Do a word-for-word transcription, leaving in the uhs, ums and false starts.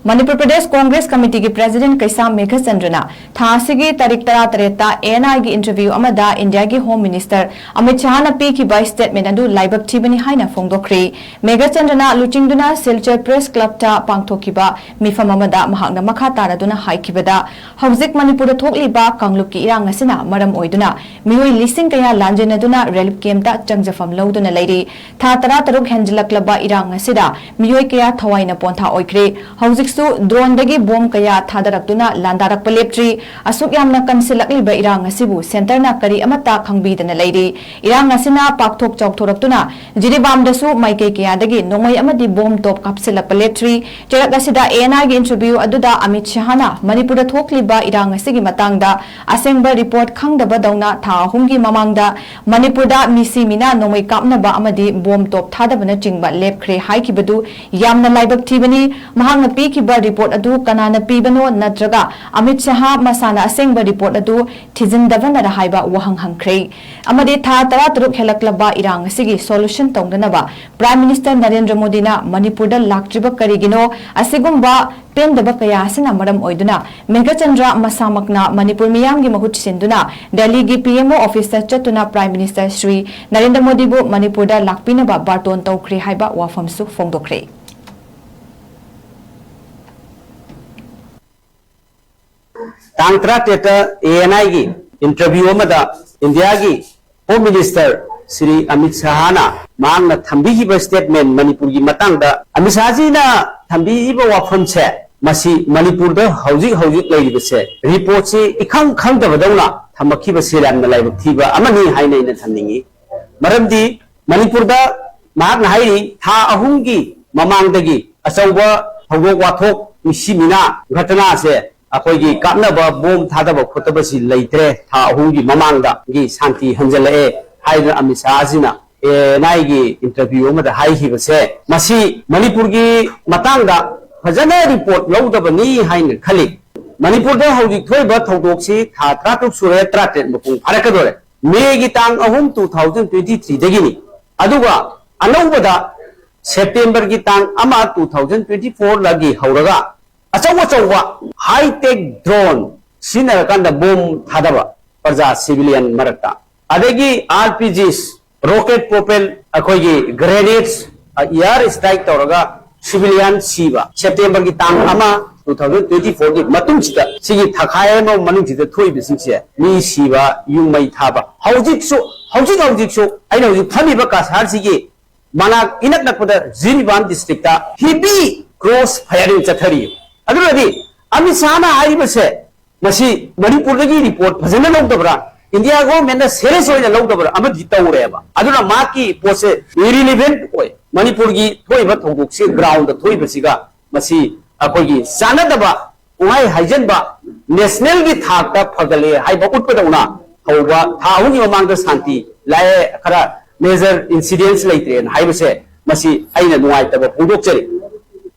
Manipur Pradesh Congress ꯀꯃꯤꯇꯤꯒꯤ president ꯀꯩꯁꯥꯝ ꯃꯦꯘꯆꯟꯗ꯭ꯔꯅ ꯊꯥ ꯑꯁꯤꯒꯤ ꯇꯥꯔꯤꯛ ꯇꯔꯥꯇꯔꯦꯠꯇ ANIꯒꯤ interview ꯑꯃꯗ ꯏꯟꯗꯤꯌꯥꯒꯤ ꯍꯣꯝ ꯃꯤꯅꯤꯁꯇꯔ ꯑꯃꯤꯠ ꯁꯥꯍꯅ ꯄꯤꯈꯤꯕ statement ꯑꯗꯨ ꯂꯥꯏꯕꯛ ꯊꯤꯕꯅꯤ ꯍꯥꯏꯅ ꯐꯣꯡꯗꯣꯛꯈ꯭ꯔꯤ꯫ ꯃꯦꯘꯆꯟꯗ꯭ꯔꯅ ꯂꯨꯆꯤꯡꯗꯨꯅ ꯁꯤꯜꯆꯔ ꯄ꯭ꯔꯦꯁ ꯀ꯭ꯂꯕꯇ ꯄꯥꯡꯊꯣꯛꯈꯤꯕ ꯃꯤꯐꯝ ꯑꯃꯗ ꯃꯍꯥꯛꯅ ꯃꯈꯥ ꯇꯥꯔꯗꯨꯅ ꯍꯥꯏꯈꯤꯕꯗ, ꯍꯧꯖꯤꯛ ꯃꯅꯤꯄꯨꯔꯗ ꯊꯣꯛꯂꯤꯕ ꯀꯥꯡꯂꯨꯞꯀꯤ ꯏꯔꯥꯡ ꯑꯁꯤꯅ ꯃꯔꯝ ꯑꯣꯏꯗꯨꯅ ꯃꯤꯑꯣꯏ ꯂꯤꯁꯤꯡ ꯀꯌꯥ ꯂꯥꯟꯖꯦꯟꯅꯗꯨꯅ relief campꯇ ꯆꯪꯖꯐꯝ ꯂꯧꯗꯨꯅ ꯂꯩꯔꯤ꯫ ꯊꯥ ꯇꯔꯥ ꯇꯔꯨꯛ ꯍꯦꯟꯖꯤꯜꯂꯛꯂꯕ ꯏꯔꯥꯡ ꯑꯁꯤꯗ ꯃꯤꯑꯣꯏ ꯀꯌꯥ ꯊꯋꯥꯏꯅ ꯄꯣꯟꯊꯥ ꯑꯣꯏꯈ꯭ꯔꯦ꯫ ꯍꯧꯖꯤꯛꯁꯨ droneꯗꯒꯤ bomb ꯀꯌꯥ ꯊꯥꯗꯔꯛꯇꯨꯅ ꯂꯥꯟꯗꯥꯔꯛꯄ ꯂꯦꯞꯇ꯭ꯔꯤ꯫ ꯑꯁꯨꯛ ꯌꯥꯝꯅ ꯀꯟꯁꯤꯜꯂꯛꯂꯤꯕ ꯏꯔꯥꯡ ꯑꯁꯤꯕꯨ centreꯅ ꯀꯔꯤ ꯑꯃꯠꯇ ꯈꯪꯕꯤꯗꯅ ꯂꯩꯔꯤ꯫ ꯏꯔꯥꯡ ꯑꯁꯤꯅ ꯄꯥꯛꯊꯣꯛ ꯆꯥꯎꯊꯣꯔꯛꯇꯨꯅ ꯖꯤꯔꯤꯕꯥꯝꯗꯁꯨ ꯃꯥꯏꯀꯩ ꯀꯌꯥꯗꯒꯤ ꯅꯣꯡꯃꯩ ꯑꯃꯗꯤ bomb ꯇꯣꯞ ꯀꯥꯞꯁꯤꯜꯂꯛꯄ ꯂꯦꯞꯇ꯭ꯔꯤ꯫ ꯆꯩꯔꯛ ꯑꯁꯤꯗ ANIꯒꯤ interview ꯑꯗꯨꯗ ꯑꯃꯤꯠ ꯁꯥꯍꯅ ꯃꯅꯤꯄꯨꯔꯗ ꯊꯣꯛꯂꯤꯕ ꯏꯔꯥꯡ ꯑꯁꯤꯒꯤ ꯃꯇꯥꯡꯗ ꯑꯁꯦꯡꯕ report ꯈꯪꯗꯕꯗꯧꯅ ꯊꯥ ꯑꯍꯨꯝꯒꯤ ꯃꯃꯥꯡꯗ ꯃꯅꯤꯄꯨꯔꯗ ꯃꯤꯁꯤ ꯃꯤꯅꯥ ꯅꯣꯡꯃꯩ ꯀꯥꯞꯅꯕ ꯑꯃꯗꯤ bomb ꯇꯣꯞ ꯊꯥꯗꯕꯅꯆꯤꯡꯕ ꯂꯦꯞꯈ꯭ꯔꯦ ꯍꯥꯏꯈꯤꯕꯗꯨ ꯌꯥꯝꯅ ꯂꯥꯏꯕꯛ ꯊꯤꯕꯅꯤ꯫ ꯃꯍꯥꯛꯅ ꯄꯤꯈꯤꯕ report ꯑꯗꯨ ꯀꯅꯥꯅ ꯄꯤꯕꯅꯣ ꯅꯠꯇ꯭ꯔꯒ ꯑꯃꯤꯠ ꯁꯥꯍ ꯃꯁꯥꯅ ꯑꯁꯦꯡꯕ report ꯑꯗꯨ ꯊꯤꯖꯤꯟꯗꯕꯅꯔ ꯍꯥꯏꯕ ꯋꯥꯍꯪ ꯍꯪꯈ꯭ꯔꯦ꯫ ꯑꯃꯗꯤ ꯊꯥ ꯇꯔꯥ ꯇꯔꯨꯛ ꯍꯦꯜꯂꯛꯂꯕ ꯏꯔꯥꯡ ꯑꯁꯤꯒꯤ solution ꯇꯧꯅꯅꯕ Prime Minister ꯅꯔꯦꯟꯗ꯭ꯔ ꯃꯣꯗꯤꯅ ꯃꯅꯤꯄꯨꯔꯗ ꯂꯥꯛꯇ꯭ꯔꯤꯕ ꯀꯔꯤꯒꯤꯅꯣ? ꯑꯁꯤꯒꯨꯝꯕ ꯄꯦꯟꯗꯕ ꯀꯌꯥ ꯑꯁꯤꯅ ꯃꯔꯝ ꯑꯣꯏꯗꯨꯅ ꯃꯦꯘꯆꯟꯗ꯭ꯔ ꯃꯁꯥꯃꯛꯅ ꯃꯅꯤꯄꯨꯔ ꯃꯤꯌꯥꯝꯒꯤ ꯃꯍꯨꯠ ꯁꯤꯟꯗꯨꯅ ꯗꯦꯜꯂꯤꯒꯤ PMO officeꯇ ꯆꯠꯇꯨꯅ Prime Minister ꯁ꯭ꯔꯤ ꯅꯔꯦꯟꯗ꯭ꯔ ꯃꯣꯗꯤꯕꯨ ꯃꯅꯤꯄꯨꯔꯗ ꯂꯥꯛꯄꯤꯅꯕ ꯕꯥꯔꯇꯣꯟ ꯇꯧꯈ꯭ꯔꯦ ꯍꯥꯏꯕ ꯋꯥꯐꯝꯁꯨ ꯐꯣꯡꯗꯣꯛꯈ꯭ꯔꯦ꯫ ꯇꯥꯡ ꯇꯔꯥꯇꯔꯦꯠꯇ ANIꯒꯤ interview ꯑꯃꯗ ꯏꯟꯗꯤꯌꯥꯒꯤ Home Minister ꯁ꯭ꯔꯤ ꯑꯃꯤꯠ ꯁꯥꯍꯅ ꯃꯍꯥꯛꯅ ꯊꯝꯕꯤꯈꯤꯕ statement ꯃꯅꯤꯄꯨꯔꯒꯤ ꯃꯇꯥꯡꯗ ꯑꯃꯤꯠ ꯁꯥꯍꯖꯤꯅ ꯊꯝꯕꯤꯔꯤꯕ ꯋꯥꯐꯝꯁꯦ, ꯃꯁꯤ ꯃꯅꯤꯄꯨꯔꯗ ꯍꯧꯖꯤꯛ ꯍꯧꯖꯤꯛ ꯂꯩꯔꯤꯕꯁꯦ reportꯁꯤ ꯏꯈꯪ ꯈꯪꯗꯕꯗꯧꯅ ꯊꯝꯃꯛꯈꯤꯕꯁꯦ ꯌꯥꯝꯅ ꯂꯥꯏꯕꯛ ꯊꯤꯕ ꯑꯃꯅꯤ ꯍꯥꯏꯅ ꯑꯩꯅ ꯊꯝꯅꯤꯡꯏ꯫ ꯃꯔꯝꯗꯤ ꯃꯅꯤꯄꯨꯔꯗ ꯃꯍꯥꯛꯅ ꯍꯥꯏꯔꯤ, ꯊꯥ ꯑꯍꯨꯝꯒꯤ ꯃꯃꯥꯡꯗꯒꯤ ꯑꯆꯧꯕ ꯊꯧꯗꯣꯛ ꯋꯥꯊꯣꯛ, ꯃꯤꯁꯤ ꯃꯤꯅꯥ ꯘꯇꯅꯥꯁꯦ, ꯑꯩꯈꯣꯏꯒꯤ ꯀꯥꯞꯅꯕ, bomb ꯊꯥꯗꯕ ꯈꯣꯠꯇꯕꯁꯤ ꯂꯩꯇ꯭ꯔꯦ, ꯊꯥ ꯑꯍꯨꯝꯒꯤ ꯃꯃꯥꯡꯗꯒꯤ ꯁꯥꯟꯇꯤ ꯍꯟꯖꯜꯂꯛꯑꯦ ꯍꯥꯏꯗꯅ ꯑꯃꯤꯠ ꯁꯥꯍꯖꯤꯅ ANIꯒꯤ interview ꯑꯃꯗ ꯍꯥꯏꯈꯤꯕꯁꯦ, ꯃꯁꯤ ꯃꯅꯤꯄꯨꯔꯒꯤ ꯃꯇꯥꯡꯗ ꯐꯖꯅ report ꯂꯧꯗꯕꯅꯤ ꯍꯥꯏꯅ ꯈꯜꯂꯤ꯫ ꯃꯅꯤꯄꯨꯔꯗ ꯍꯧꯖꯤꯛ ꯊꯣꯛꯏꯕ ꯊꯧꯗꯣꯛꯁꯤ ꯊꯥ ꯇꯔꯥꯇꯔꯨꯛ ꯁꯨꯔꯦ, ꯇꯔꯥꯇꯔꯦꯠ ꯃꯄꯨꯡ ꯐꯥꯔꯛꯀꯗꯧꯔꯦ꯫ ꯃꯦꯒꯤ ꯇꯥꯡ ꯑꯍꯨꯝ, two thousand twenty threeꯗꯒꯤꯅꯤ꯫ ꯑꯗꯨꯒ ꯑꯅꯧꯕꯗ ꯁꯦꯞꯇꯦꯝꯕꯔꯒꯤ ꯇꯥꯡ ꯑꯃ, two thousand twenty fourꯗꯒꯤ ꯍꯧꯔꯒ ꯑꯆꯧ ꯑꯆꯧꯕ high tech drone ꯁꯤꯖꯤꯟꯅꯔꯀꯥꯟꯗ ꯕꯣꯝ ꯊꯥꯗꯕ ꯄ꯭ꯔꯖꯥ civilian ꯃꯔꯛꯇ, ꯑꯗꯒꯤ R P Gs, rocket propelled ꯑꯩꯈꯣꯏꯒꯤ grenades, ꯑ, air strike ꯇꯧꯔꯒ civilian ꯁꯤꯕ, ꯁꯦꯞꯇꯦꯝꯕꯔꯒꯤ ꯇꯥꯡ ꯑꯃ, two thousand twenty four ꯒꯤ ꯃꯇꯨꯡꯁꯤꯗ, ꯁꯤꯒꯤ ꯊꯥꯈꯥꯏ ꯑꯃ ꯃꯅꯨꯡꯁꯤꯗ ꯊꯣꯛꯏꯕꯁꯤꯡꯁꯦ, ꯃꯤ ꯁꯤꯕ, ꯌꯨꯝ ꯃꯩ ꯊꯥꯕ, ꯍꯧꯖꯤꯛꯁꯨ, ꯍꯧꯖꯤꯛ ꯍꯧꯖꯤꯛꯁꯨ ꯑꯩꯅ ꯍꯧꯖꯤꯛ ꯐꯝꯃꯤꯕ ꯀꯁꯥꯔꯁꯤꯒꯤ ꯃꯅꯥꯛ ꯏꯅꯛ ꯅꯛꯄꯗ Jiribam district heavy cross firing ꯆꯠꯊꯔꯤ꯫ ꯑꯗꯨꯅꯗꯤ ꯑꯃꯤꯠ ꯁꯥꯍꯅ ꯍꯥꯏꯔꯤꯕꯁꯦ, ꯃꯁꯤ ꯃꯅꯤꯄꯨꯔꯗꯒꯤ report ꯐꯖꯅ ꯂꯧꯗꯕ꯭ꯔꯥ, India government ꯅ serious ꯑꯣꯏꯅ ꯂꯧꯗꯕ꯭ꯔꯥ ꯑꯃꯗꯤ ꯇꯧꯔꯦꯕ꯫ ꯑꯗꯨꯅ ꯃꯍꯥꯛꯀꯤ ꯄꯣꯠꯁꯦ irrelevant ꯑꯣꯏ꯫ ꯃꯅꯤꯄꯨꯔꯒꯤ ꯊꯣꯛꯏꯕ ꯊꯧꯗꯣꯛꯁꯤ, ground ꯗ ꯊꯣꯛꯏꯕꯁꯤꯒ ꯃꯁꯤ ꯑꯩꯈꯣꯏꯒꯤ ꯆꯥꯟꯅꯗꯕ ꯄꯨꯡꯍꯥꯏ ꯍꯥꯏꯖꯟꯕ, national ꯒꯤ ꯊꯥꯛꯇ ꯐꯒꯠꯂꯦ ꯍꯥꯏꯕ ꯎꯠꯄꯗꯧꯅ ꯍꯧꯕ ꯊꯥ ꯑꯍꯨꯝꯒꯤ ꯃꯃꯥꯡꯗ ꯁꯥꯟꯇꯤ ꯂꯥꯛꯑꯦ, ꯈꯔ major incidents ꯂꯩꯇ꯭ꯔꯦꯅ ꯍꯥꯏꯕꯁꯦ, ꯃꯁꯤ ꯑꯩꯅ ꯅꯨꯡꯉꯥꯏꯇꯕ ꯐꯣꯡꯗꯣꯛꯆꯔꯤ꯫